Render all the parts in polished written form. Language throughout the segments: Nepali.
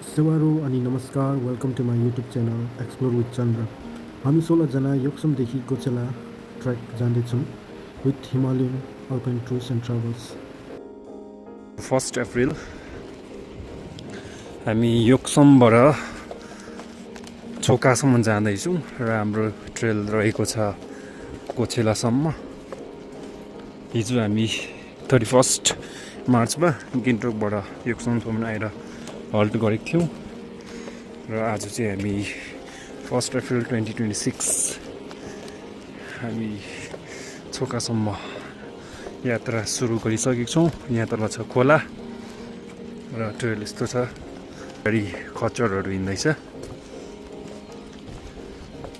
सेवारो अनि नमस्कार welcome to my YouTube channel explore with Chandra. हामी 16जना योक्समदेखि गोचेला ट्रेक जाँदैछौँ with Himalayan alpine tours and travels. 1 April हामी योक्समबाट छोकासम्म जाँदैछौँ र हाम्रो ट्रेल रहेको छ कोचेलासम्म। हिजो हामी 31 मार्चमा गिन्टोकबाट योक्समसम्म आएर हल्ट गरेको थियौँ र आज चाहिँ हामी 1 अप्रिल 2026 हामी छोकासम्म यात्रा सुरु गरिसकेको छौँ। यहाँ तल छ खोला र ट्रेल यस्तो छ, गाडी खच्चरहरू हिँड्दैछ।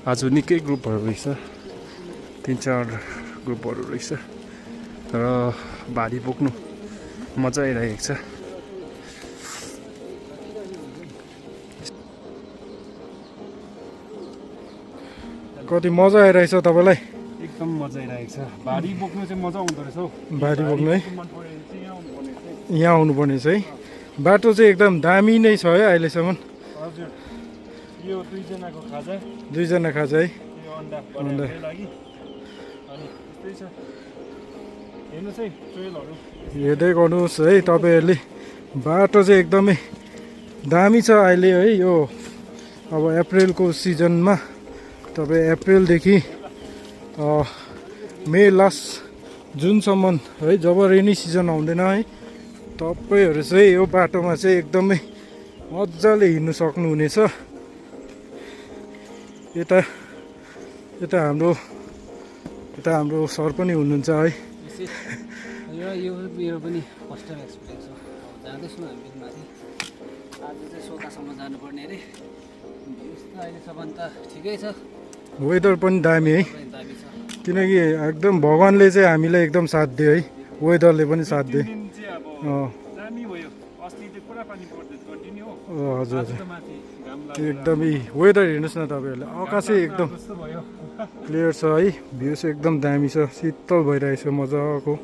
आज निकै ग्रुपहरू रहेछ, 3-4 ग्रुपहरू रहेछ र भारी बोक्नु मजा आइरहेको छ। कति मजा आइरहेछ तपाईँलाई? एकदम मजा आइरहेको छ। भारी बोक्नु चाहिँ मजा आउँदो रहेछ हौ। भारी बोक्नु है, यहाँ आउनुपर्ने छ है। बाटो चाहिँ एकदम दामी नै छ है अहिलेसम्म। हजुर, यो दुईजना खाजा है। यो अन्डा बनाउनकै लागि अनि त्यस्तै छ। हेर्नुहोस् है ट्रेलहरू, हेर्दै गर्नुहोस् है तपाईँहरूले। बाटो चाहिँ एकदमै दामी छ अहिले है। यो अब अप्रिलको सिजनमा तपाईँ अप्रिलदेखि मे लास्ट जुनसम्म है, जब रेनी सिजन आउँदैन है, तपाईँहरू चाहिँ यो बाटोमा चाहिँ एकदमै मजाले हिँड्नु सक्नुहुनेछ। यता हाम्रो सर पनि हुनुहुन्छ है। यो मेरो पनि फर्स्ट टाइम एक्सपिरियन्स हो। जाँदैछु हामी माथि। आज चाहिँ सोकासम्म जानुपर्ने अरे। भ्युज त अहिलेसम्म त ठिकै छ, वेदर पनि दामी है, दामी छ। किनकि एकदम भगवान्ले चाहिँ हामीलाई एकदम साथ दियो है, वेदरले पनि साथ दियो। दामी भयो। अस्ति चाहिँ पुरा पानी पर्दै कन्टिन्यू हो। हजुर आज त माथि घाम लाग्यो। एकदमै वेदर हेर्नुहोस् न तपाईँहरूले, आकाशै एकदम कस्तो भयो। क्लियर छ है, भ्युज एकदम दामी छ, शीतल भइरहेछ मजाको।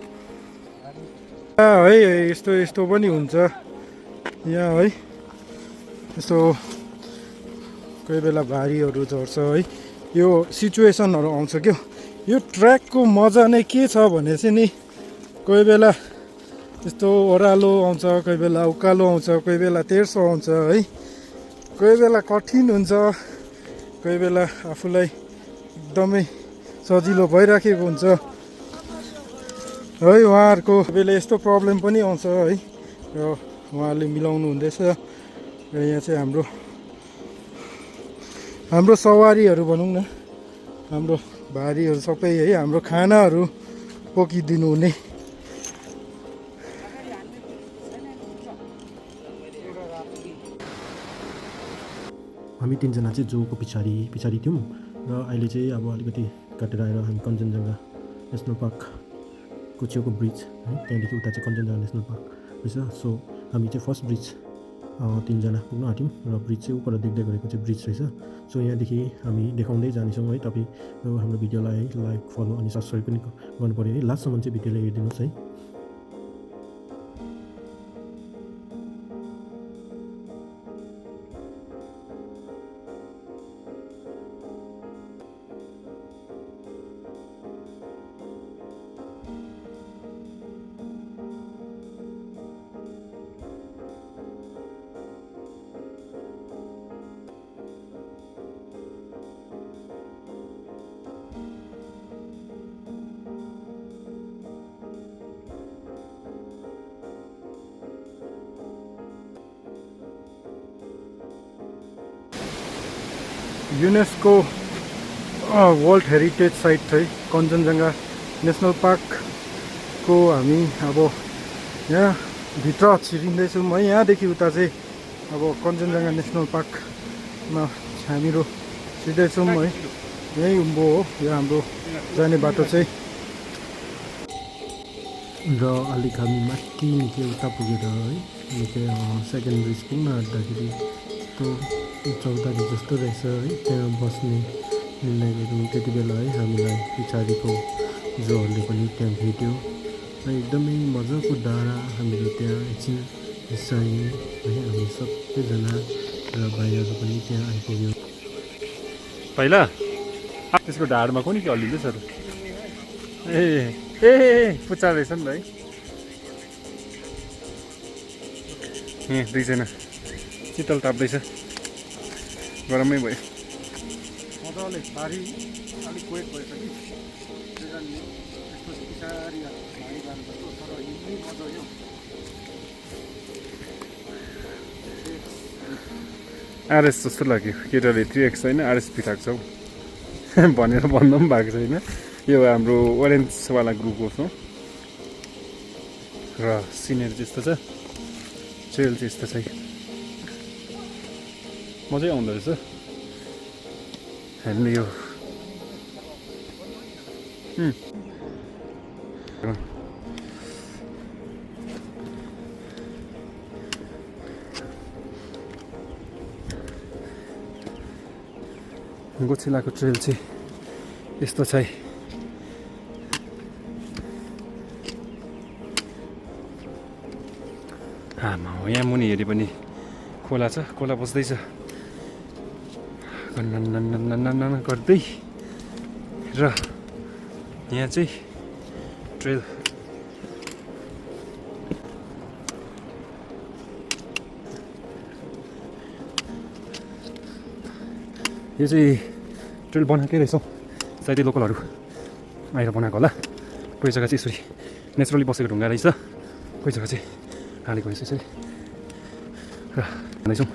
है यस्तो पनि हुन्छ यहाँ है। यस्तो कोही बेला भारीहरू झर्छ है, यो सिचुएसनहरू आउँछ क्या। यो ट्र्याकको मजा नै के छ भने चाहिँ नि, कोही बेला यस्तो ओह्रालो आउँछ, कोही बेला उकालो आउँछ, कोही बेला तेर्सो आउँछ है, कोही बेला कठिन हुन्छ, कोही बेला आफूलाई एकदमै सजिलो भइराखेको हुन्छ है। उहाँहरूको बेला यस्तो प्रब्लम पनि आउँछ है, र उहाँहरूले मिलाउनु हुँदैछ। र यहाँ चाहिँ हाम्रो सवारीहरू भनौँ न, हाम्रो भारीहरू सबै है, हाम्रो खानाहरू पोकिदिनु हुने। हामी 3जना चाहिँ जोको पछाडि थियौँ र अहिले चाहिँ अब अलिकति काटेर आएर हामी कञ्चनजङ्घा नेसनल पार्कको छेउको ब्रिज है, त्यहाँदेखि उता चाहिँ कञ्चनजङ्घा नेसनल पार्क रहेछ। सो हामी चाहिँ फर्स्ट ब्रिज 3जना पुग्न आँट्यौँ र ब्रिज चाहिँ उपर देख्दै गरेको चाहिँ ब्रिज रहेछ। सो यहाँदेखि हामी देखाउँदै जानेछौँ है। तपाईँ हाम्रो भिडियोलाई लाइक, फलो अनि सब्सक्राइब पनि गर्नु पऱ्यो है। लास्टसम्म चाहिँ भिडियोलाई हेरिदिनुहोस् है। युनेस्को वर्ल्ड हेरिटेज साइट है कञ्चनजङ्घा नेसनल पार्कको। हामी अब यहाँ भित्र छिरिँदैछौँ है। यहाँदेखि उता चाहिँ अब कञ्चनजङ्घा नेसनल पार्कमा हामीहरू छिर्दैछौँ है। यहीँ उम्बो हो यो हाम्रो जाने बाटो चाहिँ। र अलिक हामी माथि निकै उता पुगेर है, निकै सेकेन्ड ब्रिज पुग्न आँट्दाखेरि यस्तो चौतारी जस्तो रहेछ है, त्यहाँ बस्ने निर्णय गऱ्यौँ। त्यति बेला है हामीलाई पछाडिको जोहरूले पनि त्यहाँ भेट्यो र एकदमै मजाको डाँडा हामीले त्यहाँ एकछिन बिसायौँ। है हामी सबैजना र भाइहरू पनि त्यहाँ आइपुग्यो। पहिला त्यसको ढाडमा कुनि के हल्लिँदैछ त ए पुच्चा रहेछ नि त है। यहाँ दुईजना शीतल ताप्दैछ गरमै भयो। मजाले भारी अलिक वेट भएछ कि त्यही कारण त्यसपछि पछाडि भारी जानुपर्छ तर हिँड्नै मजा यो। आरएस जस्तो लाग्यो केटाले 3x होइन आरएस पिठाएको छ भनेर भन्दा पनि भएको छैन। यो हाम्रो ओरेन्जवाला ग्रुप हो र सिनियर त्यस्तो छ ट्रेल चाहिँ यस्तो छ मजै आउँदो रहेछ हामीले यो गोचिलाको ट्रेल चाहिँ यस्तो छ है। आमा हो यहाँ मुनि हेरे पनि खोला छ खोला बस्दैछ गर्दै र यहाँ चाहिँ ट्रेल यो चाहिँ ट्रेल बनाएकै रहेछ सायदै लोकलहरू आएर बनाएको होला। कोही जग्गा चाहिँ यसरी नेचुरली बसेको ढुङ्गा रहेछ कोही जग्गा चाहिँ हालेको रहेछ यसरी र जाँदैछौँ।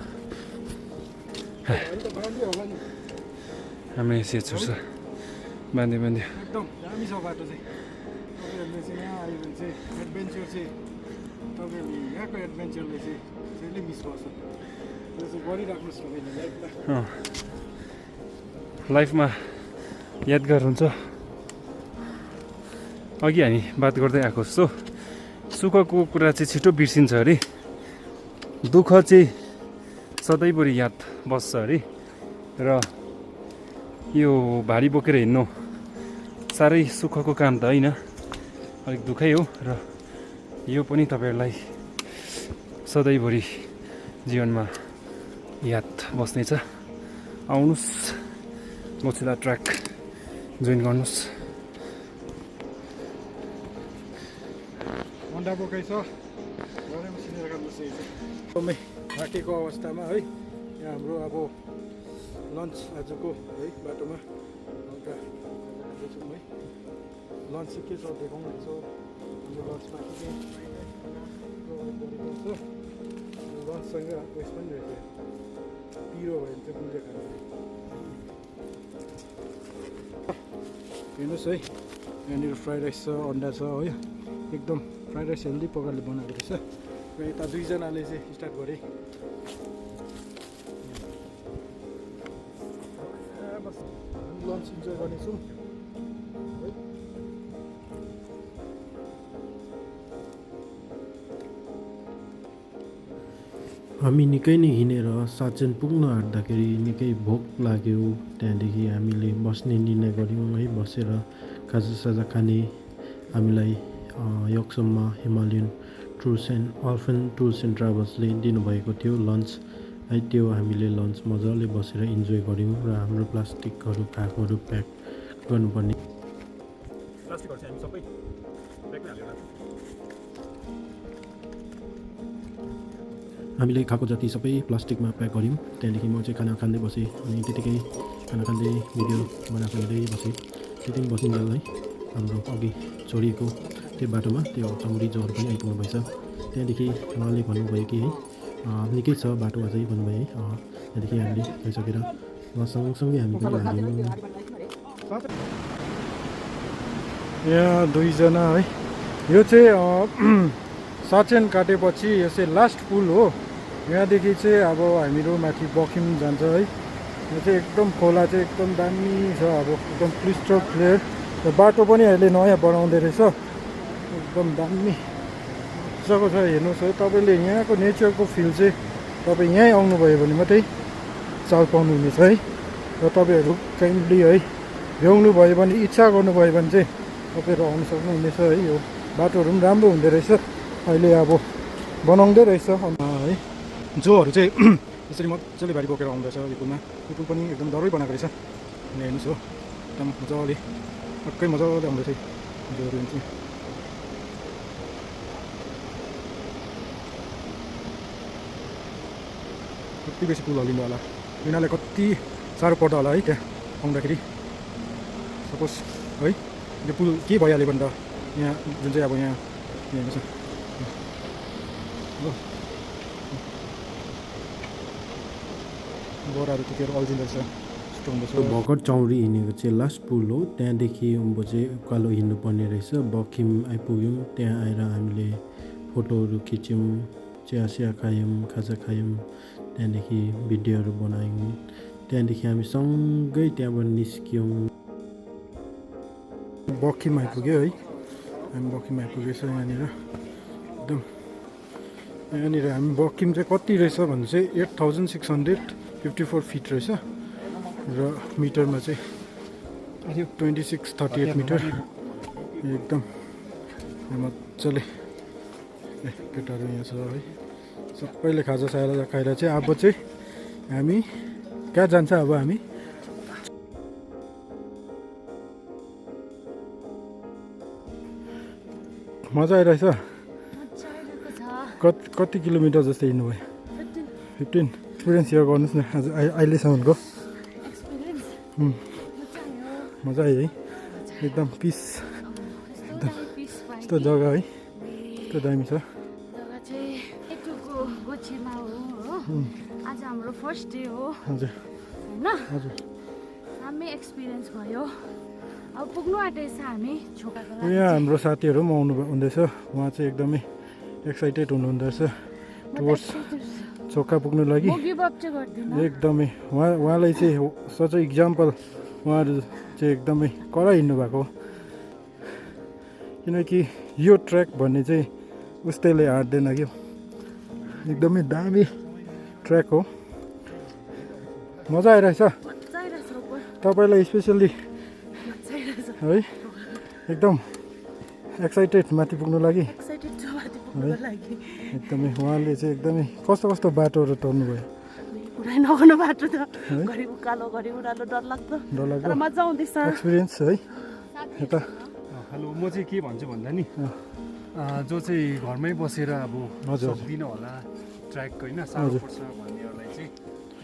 हामी सेट छ बाँध्यो एकदम दामी छ बाटो चाहिँ तपाईँहरूले चाहिँ यहाँ आयो भने चाहिँ एडभेन्चर चाहिँ तपाईँहरूले यहाँको एडभेन्चरले चाहिँ जहिले मिस गर्छ त्यो चाहिँ गरिराख्नुहोस् तपाईँले लाइफमा लाइफमा यादगार हुन्छ। अघि हामी बात गर्दै आएको जस्तो सुखको कुरा चाहिँ छिटो बिर्सिन्छ अरे दुःख चाहिँ सधैँभरि याद बस्छ अरे र यो भारी बोकेर हिँड्नु साह्रै सुखको काम त होइन अलिक दुःखै हो र यो पनि तपाईँहरूलाई सधैँभरि जीवनमा याद बस्नेछ। आउनुहोस् गोचिला ट्र्याक जोइन गर्नुहोस्। अन्डा बोकाइ छ घरैमा सिनेर काम बसिएको छ एकदमै थाकेको अवस्थामा है। यहाँ हाम्रो अब लन्च आजको है बाटोमा हल्का खाँदैछौँ है। लन्च चाहिँ के छ देखाउनुहुन्छ हाम्रो लन्चमा के प्रोभाइड गरेको छ। लन्चसँग उयस पनि रहेछ पिरो भयो भने चाहिँ गुलियो खानु हेर्नुहोस् है। यहाँनिर फ्राइड राइस छ अन्डा छ है एकदम फ्राइड राइस हेल्दी प्रकारले बनाएको रहेछ र यता दुईजनाले चाहिँ स्टार्ट गरे बस हामी लन्च इन्जोय गर्नेछौँ है। हामी निकै नै हिँडेर साचेन पुग्न आँट्दाखेरि निकै भोक लाग्यो। त्यहाँदेखि हामीले बस्ने निर्णय गऱ्यौँ है। बसेर खाजासाजा खाने हामीलाई यक्सममा हिमालयन टुर्स एन्ड अर्फन टुर्स एन्ड ट्राभल्सले दिनुभएको थियो लन्च है। त्यो हामीले लन्च मजाले बसेर इन्जोय गऱ्यौँ र हाम्रो प्लास्टिकहरू खाएकोहरू प्याक गर्नुपर्ने प्लास्टिकहरू चाहिँ हामी सबै ब्यागमै हालेर हामीले खाएको जति सबै प्लास्टिकमा प्याक गऱ्यौँ। त्यहाँदेखि म चाहिँ खाना खाँदै बसेँ अनि त्यतिकै खाना खाँदै भिडियो बनाएको हेर्दै बसेँ। त्यति पनि बसिन्जेल है हाम्रो अघि छोडिएको त्यो बाटोमा त्यो चौरी जोहरू पनि आइपुग्नु भएछ। त्यहाँदेखि उहाँले भन्नुभयो कि है निकै छ बाटो अझै भन्नुभयो है। त्यहाँदेखि हामीले गइसकेर सँगसँगै हामी पनि लाग्यौँ। यहाँ दुईजना है यो चाहिँ साचेन काटेपछि यो चाहिँ लास्ट पुल हो। यहाँदेखि चाहिँ अब हामीहरू माथि बकिम जान्छ है। यो चाहिँ एकदम खोला चाहिँ एकदम दामी छ अब एकदम क्रिस्टल क्लियर र बाटो पनि अहिले नयाँ बनाउँदै रहेछ एकदम दामी मजाको छ। हेर्नुहोस् है तपाईँले यहाँको नेचरको फिल चाहिँ तपाईँ यहीँ आउनुभयो भने मात्रै चाल पाउनुहुनेछ है। र तपाईँहरू काइन्डली है भ्याउनु भयो भने इच्छा गर्नुभयो भने चाहिँ तपाईँहरू आउनु सक्नुहुनेछ है। यो बाटोहरू पनि राम्रो हुँदो रहेछ अहिले अब बनाउँदै रहेछ है। जोहरू चाहिँ यसरी मजाले भारी बोकेर आउँदैछ यो पुलमा। यो पुल पनि एकदम डरै बनाएको रहेछ। अनि हेर्नुहोस् हो, एकदम मजाले टक्कै मजाले आउँदैछ जोहरू चाहिँ। कति बेसी पुल हल्लिनु होला, यिनीहरूलाई कति साह्रो पर्छ होला है त्यहाँ आउँदाखेरि। सपोज है यो पुल के भइहाल्यो भने त यहाँ जुन चाहिँ अब यहाँ हेर्नुहोस् हो बोराहरू त्यतिखेर अल्झिँदो रहेछ यस्तो हुँदैछ। भर्खर चौरी हिँडेको चाहिँ लास्ट पुल हो। त्यहाँदेखि उँभो चाहिँ उकालो हिँड्नुपर्ने रहेछ। बकिम आइपुग्यौँ। त्यहाँ आएर हामीले फोटोहरू खिच्यौँ, चिया खायौँ, खाजा खायौँ, त्यहाँदेखि भिडियोहरू बनायौँ। त्यहाँदेखि हामी सँगै त्यहाँबाट निस्क्यौँ। बकिम आइपुग्यो है, हामी बकिम आइपुगेछ यहाँनिर। एकदम यहाँनिर हामी बकिम चाहिँ कति रहेछ भने चाहिँ 8654 फिट रहेछ र मिटरमा चाहिँ 2638 मिटर। एकदम मजाले केटाहरू यहाँ छ है, सबैले खाजा साजा खाएर चाहिँ अब चाहिँ हामी कहाँ जान्छ। अब हामी मजा आइरहेछ। कति किलोमिटर जस्तो हिँड्नुभयो? 15। एक्सपिरियन्स सेयर गर्नुहोस् न आज अहिलेसम्मको। मजा आयो है, एकदम पिस, एकदम यस्तो जग्गा है, यस्तो दामी छ। जग्गा चाहिँ एटुको गोछेमा हो। आज हाम्रो फर्स्ट डे हो हजुर होइन, हजुर। हामी एक्सपिरियन्स भयो। अब पुग्नु आँटेछ हामी छोकाको लागि। यहाँ हाम्रो साथीहरू पनि आउनु हुँदैछ। उहाँ चाहिँ एकदमै एक्साइटेड हुनुहुँदो रहेछ टुवर्ड्स छोका पुग्नु लागि। म गिभ अप चाहिँ गर्दिनँ एकदमै उहाँलाई चाहिँ सच इक्जाम्पल, उहाँहरू चाहिँ एकदमै कडा हिँड्नु भएको। किनकि यो ट्र्याक भन्ने चाहिँ उस्तैले हाट्दैन क्या, एकदमै दामी ट्र्याक हो। मजा आइरहेछ तपाईँलाई स्पेसल्ली है, एकदम एक्साइटेड माथि पुग्नु लागि। एकदमै उहाँले चाहिँ एकदमै कस्तो कस्तो बाटोहरू तर्नु भयो। पुरै नगर्नु बाटो त, घरि उकालो घरि उरालो डरलाग्दो डरलाग्दो मजा आउँदैछ। एक्सपिरियन्स है यता। हेलो, म चाहिँ के भन्छु भन्दा नि जो चाहिँ घरमै बसेर अब हजुर सक्दिनँ होला ट्र्याक होइन, साह्रो पर्छ भन्नेहरूलाई चाहिँ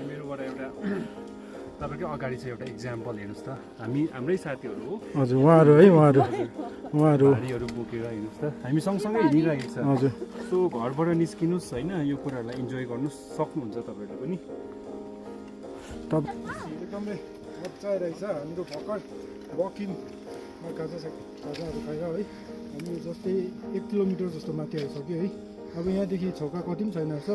मेरोबाट एउटा तपाईँकै अगाडि चाहिँ एउटा इक्जाम्पल हेर्नुहोस् त। हाम्रै साथीहरू हो हजुर, उहाँहरू है, उहाँहरू गाडीहरू बोकेर हेर्नुहोस् त, हामी सँगसँगै हिँडिरहेको छ। हजुर। सो घरबाट निस्किनुहोस् होइन, यो कुराहरूलाई इन्जोय गर्नु सक्नुहुन्छ तपाईँहरूले पनि। एकदमै मजा आइरहेछ। हामीहरू भर्खर वकिङमा खाजाहरू खाएर है, हामी जस्तै 1 किलोमिटर जस्तो माथि आइसक्यो है। अब यहाँदेखि छौका कति पनि छैन रहेछ।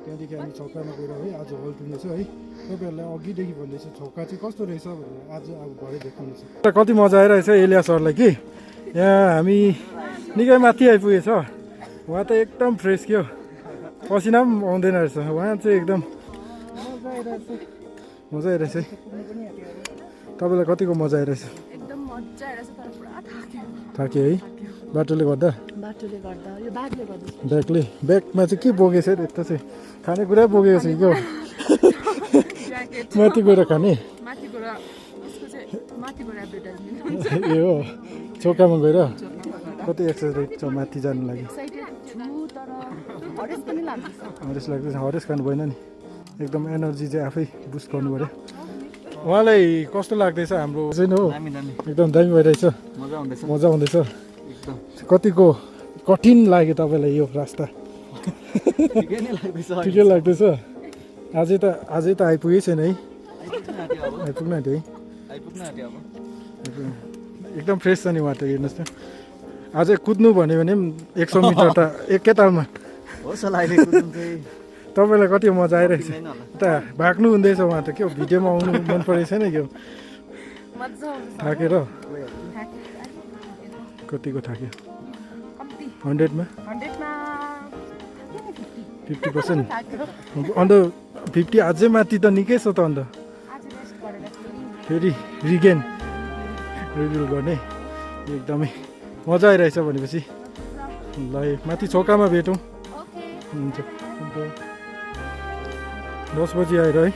त्यहाँदेखि हामी छौकामा गएर है आज हल्ट हुनेछ है। तपाईँहरूलाई अघिदेखि भन्दैछु छौका चाहिँ कस्तो रहेछ भनेर आज अब भरे देखाउनेछ। कति मजा आइरहेछ एलिया सरलाई कि यहाँ हामी निकै माथि आइपुगेछ। उहाँ त एकदम फ्रेस क्या, पसिना पनि आउँदैन रहेछ। उहाँ चाहिँ एकदम मजा आइरहेछ है। तपाईँलाई कतिको मजा आइरहेछ? एकदम मजा आइरहेछ तर पुरा थाक्यो है बाटोले गर्दा। बाटोले गर्दा यो ब्यागले गर्दा ब्यागमा चाहिँ के बोकेछ यस्तो चाहिँ खानेकुरा बोकेको छ क्या माथि गएर खाने। माथि गएर उसको चाहिँ माथि गएर एडभर्टाइजमेन्ट ए हो, चौकामा गएर कति एक्सर्साइज छ माथि जानु लागि। एक्साइटेड छु तर हरेस पनि लाग्दैछ। हरेस लाग्दैछ, हरेस खानु भएन नि, एकदम एनर्जी चाहिँ आफै बुस्ट गर्नु पऱ्यो। उहाँलाई कस्तो लाग्दैछ हाम्रो चाहिँ हो? एकदम दामी भइरहेछ, मजा आउँदैछ। कतिको कठिन लाग्यो तपाईँलाई यो रास्ता? ठिकै लाग्दैछ। अझै त आइपुगेकै छैन है? आइपुग्न आँट्यो है, एकदम फ्रेस छ नि उहाँ त। हेर्नुहोस् त अझै कुद्नु भन्यो भने पनि 100 मिटर त एकैतालमा। तपाईँलाई कति मजा आइरहेछ? उता भाग्नु हुँदैछ उहाँ त क्या, भिडियोमा आउनु मन परेको छैन क्या? थाकेर कतिको थाक्यो? 100मा 50%। अन्त 50 अझै माथि त निकै छ त। अन्त फेरि रिबिल गर्ने एकदमै मजा आइरहेछ भनेपछि ल माथि चौकामा भेटौँ। हुन्छ। 10 बजी आएर है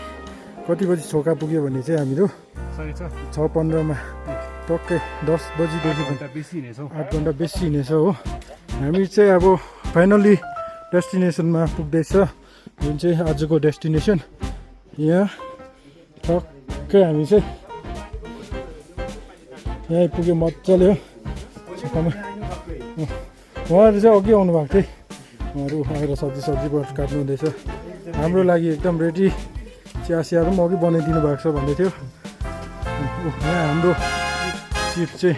कति बजी छोका पुग्यो भने चाहिँ हामीहरू सरी छ 6:15 टक्कै 10 बजीदेखि घन्टा बेसी हिँडेछौँ 8 घन्टा बेसी हिँडेछ हो। हामी चाहिँ अब फाइनल्ली डेस्टिनेसनमा पुग्दैछ, जुन चाहिँ आजको डेस्टिनेसन। यहाँ टक्कै हामी चाहिँ यहाँ आइपुग्यो मजाले हो। उहाँहरू चाहिँ अघि आउनु भएको थियो, उहाँहरू आएर सब्जी काट्नु हुँदैछ। हाम्रो लागि एकदम रेडी, चियासियाहरू पनि अघि बनाइदिनु भएको छ भन्दै थियो। यहाँ हाम्रो चिफ चाहिँ